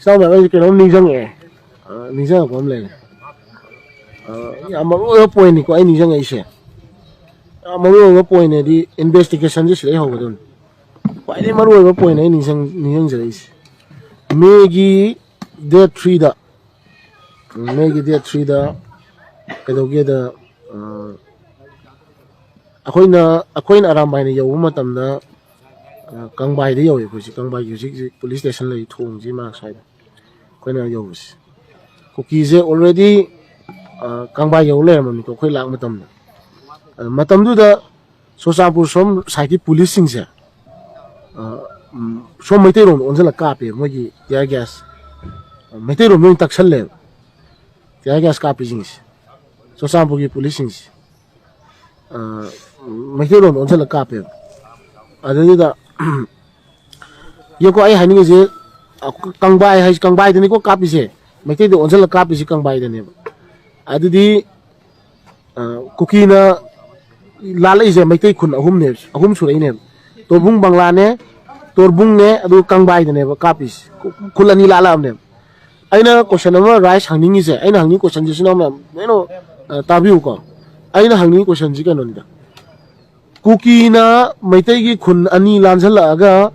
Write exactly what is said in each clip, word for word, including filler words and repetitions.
Star ꯃꯌꯥꯝ, ꯑꯩꯁꯦ ꯀꯩꯅꯣꯝ ꯅꯤꯡꯁꯤꯡꯉꯛꯑꯦ꯫ ꯑ, ꯅꯤꯡꯁꯤꯡꯉꯛꯄ ꯑꯃ ꯂꯩꯔꯦ꯫ ꯑ, ꯌꯥꯝ ꯃꯔꯨ ꯑꯣꯏꯕ ꯄꯣꯏꯟꯅꯤꯀꯣ ꯑꯩ ꯅꯤꯡꯁꯤꯡꯉꯛꯏꯁꯦ꯫ ꯌꯥꯝ ꯃꯔꯨ ꯑꯣꯏꯕ ꯄꯣꯏꯟꯅꯦꯗꯤ ꯏꯟꯚꯦꯁꯇꯤꯒꯦꯁꯟꯁꯦ ꯁꯤꯗꯩ ꯍꯧꯒꯗꯕꯅꯤ꯫ ꯈ꯭ꯋꯥꯏꯗꯒꯤ ꯃꯔꯨ ꯑꯣꯏꯕ ꯄꯣꯏꯟ ꯑꯩ ꯅꯤꯡꯁꯤꯡ-, ꯅꯤꯡꯁꯤꯡꯖꯔꯛꯏꯁꯦ꯫ ꯃꯦꯒꯤ ꯗꯦꯠ ꯊ꯭ꯔꯤꯗ, ꯎꯝ, ꯃꯦꯒꯤ ꯗꯦꯠ ꯊ꯭ꯔꯤꯗ ꯀꯩꯗꯧꯒꯦꯗ, ꯑ, ꯑꯩꯈꯣꯏꯅ, ꯑꯩꯈꯣꯏꯅ ꯑꯔꯥꯝꯕꯥꯏꯅ ꯌꯧꯕ ꯃꯇꯝꯗ, ꯑ, ꯀꯪꯕꯥꯏꯗ ꯌꯧꯋꯦ ꯑꯩꯈꯣꯏꯁꯦ꯫ ꯀꯪꯕꯥꯏꯒꯤ ꯍꯧꯖꯤꯛ ꯍꯧꯖꯤꯛ ꯄꯨꯂꯤꯁ ꯁ꯭ꯇꯦꯁꯟ ꯂꯩ, ꯊꯣꯡꯁꯤ ꯃꯅꯥꯛ ꯁ꯭ꯋꯥꯏꯗ ꯑꯩꯈꯣꯏꯅ ꯌꯧꯕꯁꯦ꯫ ꯀꯨꯀꯤꯁꯦ already, ꯑ, ꯀꯪꯕꯥꯏ ꯌꯧ ꯂꯩꯔꯝꯃꯕꯅꯤꯀꯣ ꯑꯩꯈꯣꯏ ꯂꯥꯛ ꯃꯇꯝꯗ꯫ ꯑ, ꯃꯇꯝꯗꯨꯗ ꯆꯨꯔꯆꯥꯟꯄꯨꯔ ꯁꯣꯝ ꯁꯥꯏꯠꯀꯤ ꯄꯨꯂꯤꯁꯁꯤꯡꯁꯦ, ꯑ, ꯎꯝ, ꯁꯣꯝ ꯃꯩꯇꯩꯔꯣꯝꯗ ꯑꯣꯟꯁꯤꯜꯂꯒ ꯀꯥꯞꯄꯦ ꯃꯣꯏꯒꯤ tear gas꯫ ꯃꯩꯇꯩꯔꯣꯝꯗ ꯑꯣꯏꯅ ꯇꯛꯁꯜꯂꯦꯕ tear gas ꯀꯥꯞꯄꯤꯁꯤꯡꯁꯦ꯫ ꯆꯨꯔꯆꯥꯟꯄꯨꯔꯒꯤ ꯄꯨꯂꯤꯁꯁꯤꯡꯁꯦ꯫ ꯑ, ꯃꯩꯇꯩꯔꯣꯝꯗ ꯑꯣꯟꯁꯤꯜꯂꯒ ꯀꯥꯞꯄꯦꯕ꯫ ꯑꯗꯨꯗꯨꯗ, ꯌꯦꯡꯀꯣ, ꯑꯩ ꯍꯥꯏꯅꯤꯡꯉꯤꯁꯦ, ꯑ, ꯀꯪꯕꯥꯏ ꯍꯥꯏꯁꯦ, ꯀꯪꯕꯥꯏꯗꯅꯤꯀꯣ ꯀꯥꯞꯄꯤꯁꯦ, ꯃꯩꯇꯩꯗ ꯑꯣꯟꯁꯤꯜꯂꯒ ꯀꯥꯞꯄꯤꯁꯦ ꯀꯪꯕꯥꯏꯗꯅꯦꯕ꯫ ꯑꯗꯨꯗꯤ, ꯑ, ꯀꯨꯀꯤꯅ ꯂꯥꯜꯂꯛꯏꯁꯦ ꯃꯩꯇꯩ ꯈꯨꯟ ꯑꯍꯨꯝꯅꯦꯕ, ꯑꯍꯨꯝ ꯁꯨꯔꯛꯏꯅꯦꯕ꯫ ꯇꯣꯔꯕꯨꯡ ꯕꯪꯂꯥꯅꯦ, ꯇꯣꯔꯕꯨꯡꯅꯦ, ꯑꯗꯨꯒ ꯀꯪꯕꯥꯏꯗꯅꯦꯕ ꯀꯥꯞꯄꯤꯁꯦ꯫ ꯈꯨ-, ꯈꯨꯜ ꯑꯅꯤ ꯂꯥꯜꯂꯛꯑꯕꯅꯦꯕ꯫ ꯑꯩꯅ ꯀꯣꯏꯁꯟ ꯑꯃ ꯔꯥꯏꯁ ꯍꯪꯅꯤꯡꯉꯤꯁꯦ, ꯑꯩꯅ ꯍꯪꯅꯤꯡꯉꯤ ꯀꯣꯏꯁꯟꯁꯦ ꯁꯤꯅ ꯃꯌꯥꯝ ꯂꯣꯏꯅ, ꯑ, ꯇꯥꯕꯤꯌꯨꯀꯣ꯫ ꯑꯩꯅ ꯍꯪꯅꯤꯡꯉꯤ ꯀꯣꯏꯁꯟꯁꯤ ꯀꯩꯅꯣꯅꯤꯗ, ꯀꯨꯀꯤꯅ ꯃꯩꯇꯩꯒꯤ ꯈꯨꯟ ꯑꯅꯤ ꯂꯥꯟꯁꯤꯜꯂꯛꯑꯒ,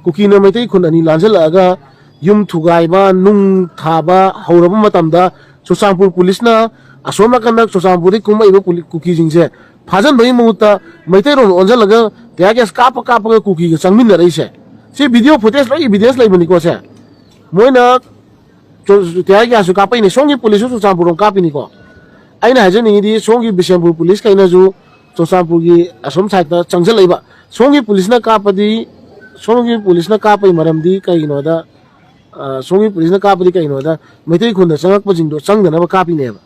ꯀꯨꯀꯤꯅ ꯃꯩꯇꯩ ꯈꯨꯟ ꯑꯅꯤ ꯂꯥꯟꯁꯤꯜꯂꯛꯑꯒ ꯌꯨꯝ ꯊꯨꯒꯥꯏꯕ, ꯅꯨꯡ ꯊꯥꯕ ꯍꯧꯔꯕ ꯃꯇꯝꯗ ꯆꯨꯔꯆꯥꯟꯄꯨꯔ ꯄꯨꯂꯤꯁꯅ ꯑꯁꯣꯝ ꯅꯥꯀꯟꯗ ꯆꯨꯔꯆꯥꯟꯄꯨꯔꯗꯒꯤ ꯀꯨꯝꯃꯛꯏꯕ ꯄꯨꯂꯤ-, ꯀꯨꯀꯤꯁꯤꯡꯁꯦ ꯐꯥꯖꯤꯟꯕꯒꯤ ꯃꯍꯨꯠꯇ ꯃꯩꯇꯩꯔꯣꯝꯗ ꯑꯣꯟꯁꯤꯜꯂꯒ tear gas ꯀꯥꯞꯄ ꯀꯥꯞꯄꯒ ꯀꯨꯀꯤꯒ ꯆꯪꯃꯤꯟꯅꯔꯛꯏꯁꯦ꯫ ꯁꯤ video footage ꯂꯣꯏ evidence ꯂꯩꯕꯅꯤꯀꯣ ꯁꯦ꯫ ꯃꯣꯏꯅ ꯆꯨ-, tear gasꯁꯨ ꯀꯥꯞꯄꯛꯏꯅꯦ꯫ ꯁꯣꯝꯒꯤ ꯄꯨꯂꯤꯁꯁꯨ ꯆꯨꯔꯆꯥꯟꯄꯨꯔꯔꯣꯝ ꯀꯥꯞꯄꯤꯅꯤꯀꯣ꯫ ꯑꯩꯅ ꯍꯥꯏꯖꯅꯤꯡꯉꯤꯗꯤ ꯁꯣꯝꯒꯤ ꯕꯤꯁꯦꯝꯄꯨꯔ ꯄꯨꯂꯤꯁꯈꯩꯅꯁꯨ ꯆꯨꯔꯆꯥꯟꯄꯨꯔꯒꯤ ꯑꯁꯣꯝ ꯁꯥꯏꯠꯇ ꯆꯪꯁꯤꯜꯂꯛꯏꯕ꯫ ꯁꯣꯝꯒꯤ ꯄꯨꯂꯤꯁꯅ ꯀꯥꯞꯄꯗꯤ, ꯁꯣꯝꯒꯤ ꯄꯨꯂꯤꯁꯅ ꯀꯥꯞꯄꯒꯤ ꯃꯔꯝꯗꯤ ꯀꯩꯒꯤꯅꯣꯗ, ꯑ, ꯁꯣꯝꯒꯤ ꯄꯨꯂꯤꯁꯅ ꯀꯥꯞꯄꯗꯤ ꯀꯩꯒꯤꯅꯣꯗ ꯃꯩꯇꯩ ꯈꯨꯟꯗ ꯆꯪꯉꯛꯄꯁꯤꯡꯗꯣ ꯆꯪꯗꯅꯕ ꯀꯥꯞꯄꯤꯅꯦꯕ꯫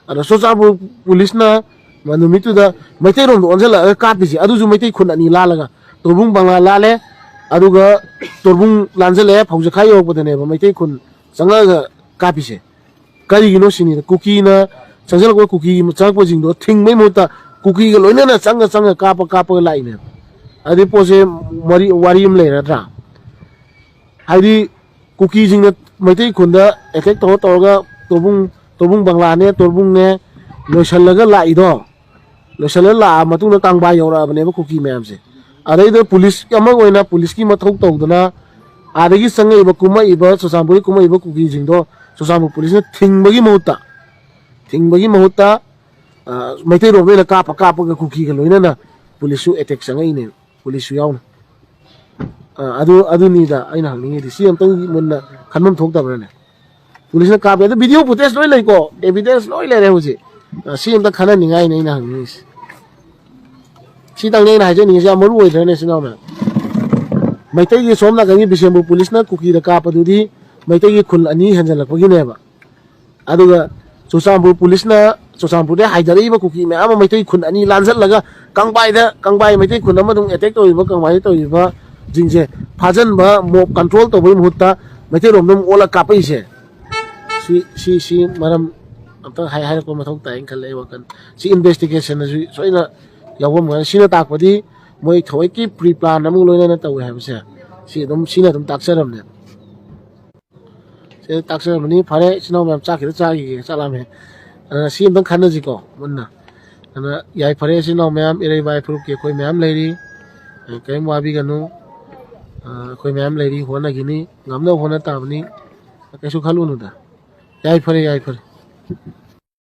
ꯑꯗꯣ ꯆꯨꯔꯆꯥꯟꯄꯨꯔ ꯄꯨꯂꯤꯁꯅ ꯃ-, ꯅꯨꯃꯤꯠꯇꯨꯗ ꯃꯩꯇꯩꯔꯣꯝꯗ ꯑꯣꯟꯁꯤꯜꯂꯛꯑꯒ ꯀꯥꯞꯄꯤꯁꯦ, ꯑꯗꯨꯁꯨ ꯃꯩꯇꯩ ꯈꯨꯟ ꯑꯅꯤ ꯂꯥꯜꯂꯒ, ꯇꯣꯔꯕꯨꯡ ꯕꯪꯂꯥ ꯂꯥꯜꯂꯦ, ꯑꯗꯨꯒ ꯇꯣꯔꯕꯨꯡ ꯂꯥꯟꯖꯜꯂꯛꯑꯦ, ꯐꯧꯖꯈꯥꯏ ꯌꯧꯔꯛꯄꯗꯅꯦꯕ ꯃꯩꯇꯩ ꯈꯨꯟ ꯆꯪꯉꯛꯑꯒ ꯀꯥꯞꯄꯤꯁꯦ꯫ ꯀꯔꯤꯒꯤꯅꯣ ꯁꯤꯅꯤꯗ, ꯀꯨꯀꯤꯅ ꯆꯪꯁꯤꯜꯂꯛꯄ, ꯀꯨꯀꯤ ꯆꯪꯉꯛꯄꯁꯤꯡꯗꯣ ꯊꯤꯡꯕꯩ ꯃꯍꯨꯠꯇ ꯀꯨꯀꯤꯒ ꯂꯣꯏꯅꯅ ꯆꯪꯉ ꯆꯪꯉ ꯀꯥꯞꯄ ꯀꯥꯞꯄꯒ ꯂꯥꯛꯏꯅꯦꯕ꯫ ꯑꯗꯨꯗꯤ ꯄꯣꯠꯁꯦ ꯋꯥꯔꯤ, ꯋꯥꯔꯤ ꯑꯃ ꯂꯩꯔꯗ꯭ꯔꯥ? ꯍꯥꯏꯗꯤ ꯀꯨꯀꯤꯁꯤꯡꯅ ꯃꯩꯇꯩ ꯈꯨꯟꯗ ꯑꯦꯇꯦꯛ ꯇꯧꯔ ꯇꯧꯔꯒ ꯇꯣꯔꯕꯨꯡ, ꯇꯣꯔꯕꯨꯡ ꯕꯪꯂꯥꯅꯦ, ꯇꯣꯔꯕꯨꯡꯅꯦ, ꯂꯣꯏꯁꯤꯜꯂꯒ ꯂꯥꯛꯏꯗꯣ, ꯂꯣꯏꯁꯤꯜꯂꯒ ꯂꯥꯛꯑ ꯃꯇꯨꯡꯗ ꯀꯪꯕꯥꯏ ꯌꯧꯔꯛꯑꯕꯅꯦꯕ ꯀꯨꯀꯤ ꯃꯌꯥꯝꯁꯦ꯫ ꯑꯗꯩꯗ ꯄꯨꯂꯤꯁ ꯑꯃ ꯑꯣꯏꯅ ꯄꯨꯂꯤꯁꯀꯤ ꯃꯊꯧ ꯇꯧꯗꯅ ꯑꯥꯗꯒꯤ ꯆꯪꯉꯛꯏꯕ, ꯀꯨꯝꯃꯛꯏꯕ, ꯆꯨꯔꯆꯥꯟꯄꯨꯔꯒꯤ ꯀꯨꯝꯃꯛꯏꯕ ꯀꯨꯀꯤꯁꯤꯡꯗꯣ ꯆꯨꯔꯆꯥꯟꯄꯨꯔ ꯄꯨꯂꯤꯁꯅ ꯊꯤꯡꯕꯒꯤ ꯃꯍꯨꯠꯇ, ꯊꯤꯡꯕꯒꯤ ꯃꯍꯨꯠꯇ, ꯑ, ꯃꯩꯇꯩꯔꯣꯝꯗ ꯑꯣꯏꯅ ꯀꯥꯞꯄ ꯀꯥꯞꯄꯒ ꯀꯨꯀꯤꯒ ꯂꯣꯏꯅꯅ ꯄꯨꯂꯤꯁꯁꯨ ꯑꯦꯇꯦꯛ ꯆꯪꯉꯛꯏꯅꯦ, ꯄꯨꯂꯤꯁꯁꯨ ꯌꯥꯎꯅ꯫ ꯑ, ꯑꯗꯨ, ꯑꯗꯨꯅꯤꯗ ꯑꯩꯅ ꯍꯪꯅꯤꯡꯉꯤꯗꯤ, ꯁꯤ ꯑꯝꯇꯪ ꯃꯨꯟꯅ ꯈꯟꯐꯝ ꯊꯣꯛꯇꯕ꯭ꯔꯅꯦ? ꯄꯨꯂꯤꯁꯅ ꯀꯥꯞꯄꯦ꯫ ꯑꯗꯨ ꯚꯤꯗꯤꯑꯣ ꯐꯨꯇꯦꯖ ꯂꯣꯏ ꯂꯩꯀꯣ, ꯑꯦꯚꯤꯗꯦꯟꯁ ꯂꯣꯏ ꯂꯩꯔꯦ ꯍꯧꯖꯤꯛ꯫ ꯑ, ꯁꯤ ꯑꯝꯇ ꯈꯟꯅꯅꯤꯡꯉꯥꯏꯅꯦ ꯑꯩꯅ ꯍꯪꯅꯤꯡꯉꯤꯁꯦ꯫ ꯁꯤꯇꯪꯅꯦ ꯑꯩꯅ ꯍꯥꯏꯖꯅꯤꯡꯉꯤꯁꯦ, ꯌꯥꯝ ꯃꯔꯨ ꯑꯣꯏꯗ꯭ꯔꯅꯦ, ꯏꯆꯤꯟ ꯏꯅꯥꯎ ꯃꯌꯥꯝ? ꯃꯩꯇꯩꯒꯤ ꯁꯣꯝ ꯅꯥꯀꯟꯒꯤ ꯕꯤꯁꯦꯝꯄꯨꯔ ꯄꯨꯂꯤꯁꯅ ꯀꯨꯀꯤꯗ ꯀꯥꯞꯄꯗꯨꯗꯤ ꯃꯩꯇꯩꯒꯤ ꯈꯨꯜ ꯑꯅꯤ ꯍꯦꯟꯖꯜꯂꯛꯄꯒꯤꯅꯦꯕ꯫ ꯑꯗꯨꯒ ꯆꯨꯔꯆꯥꯟꯄꯨꯔ ꯄꯨꯂꯤꯁꯅ ꯆꯨꯔꯆꯥꯟꯄꯨꯔꯗꯩ ꯍꯥꯏꯗꯔꯛꯏꯕ ꯀꯨꯀꯤ ꯃꯌꯥꯝ ꯑꯃ ꯃꯩꯇꯩ ꯈꯨꯟ ꯑꯅꯤ ꯂꯥꯟꯖꯜꯂꯒ ꯀꯪꯕꯥꯏꯗ, ꯀꯪꯕꯥꯏ ꯃꯩꯇꯩ ꯈꯨꯟ ꯑꯃ ꯑꯗꯨꯝ ꯑꯦꯇꯦꯛ ꯇꯧꯔꯤꯕ, ꯀꯪꯕꯥꯏꯗ ꯇꯧꯔꯤꯕꯁꯤꯡꯁꯦ ꯐꯥꯖꯟꯕ, ꯃꯣꯞ ꯀꯟꯇ꯭ꯔꯣꯜ ꯇꯧꯕꯒꯤ ꯃꯍꯨꯠꯇ ꯃꯩꯇꯩꯔꯣꯝꯗ ꯑꯃꯨꯛ ꯑꯣꯜꯂꯒ ꯀꯥꯞꯄꯛꯏꯁꯦ꯫ ꯁꯤ, ꯁꯤ, ꯁꯤ ꯃꯔꯝ ꯑꯝꯇꯪ ꯍꯥꯏ-, ꯍꯥꯏꯔꯛꯄ ꯃꯊꯧ ꯇꯥꯏꯅ ꯈꯜꯂꯦ ꯑꯩ ꯋꯥꯈꯜ꯫ ꯁꯤ ꯏꯟꯚꯦꯁꯇꯤꯒꯦꯁꯟꯗꯁꯨ ꯁꯣꯏꯅ ꯌꯥꯎꯐꯝ ꯑꯣꯏꯒꯅꯤ꯫ ꯁꯤꯅ ꯇꯥꯛꯄꯗꯤ ꯃꯣꯏ ꯊꯑꯣꯏꯀꯤ ꯄ꯭ꯔꯤ ꯄ꯭ꯂꯥꯟ ꯑꯃꯒ ꯂꯣꯏꯅꯅ ꯇꯧꯋꯦ ꯍꯥꯏꯕꯁꯦ ꯁꯤ ꯑꯗꯨꯝ, ꯁꯤꯅ ꯑꯗꯨꯝ ꯇꯥꯛꯆꯔꯝꯅꯦ꯫ ꯁꯤ ꯇꯥꯛꯆꯔꯝꯕꯅꯤ꯫ ꯐꯔꯦ, ꯏꯆꯤꯟ ꯏꯅꯥꯎ ꯃꯌꯥꯝ, ꯆꯥꯛ ꯈꯤꯇ ꯆꯥꯈꯤꯒꯦ, ꯆꯥꯛ ꯂꯥꯝꯃꯦ꯫ ꯑꯗꯨꯅ ꯁꯤ ꯑꯝꯇꯪ ꯈꯟꯅꯁꯤꯀꯣ ꯃꯨꯟꯅ꯫ ꯑꯗꯨꯅ ꯌꯥꯏ, ꯐꯔꯦ, ꯏꯆꯤꯟ ꯏꯅꯥꯎ ꯃꯌꯥꯝ, ꯏꯔꯩ ꯏꯚꯥꯏ ꯐꯨꯔꯨꯞꯀꯤ ꯑꯩꯈꯣꯏ ꯃꯌꯥꯝ ꯂꯩꯔꯤ꯫ ꯀꯔꯤꯝ ꯋꯥꯕꯤꯒꯅꯨ꯫ ꯑ, ꯑꯩꯈꯣꯏ ꯃꯌꯥꯝ ꯂꯩꯔꯤ, ꯍꯣꯠꯅꯈꯤꯅꯤ, ꯉꯝꯅꯕ ꯍꯣꯠꯅ ꯇꯥꯕꯅꯤ꯫ ꯀꯩꯁꯨ ꯈꯜꯂꯨꯅꯨꯗ꯫ ꯌꯥꯏ, ꯐꯔꯦ, ꯌꯥꯏ, ꯐꯔꯦ꯫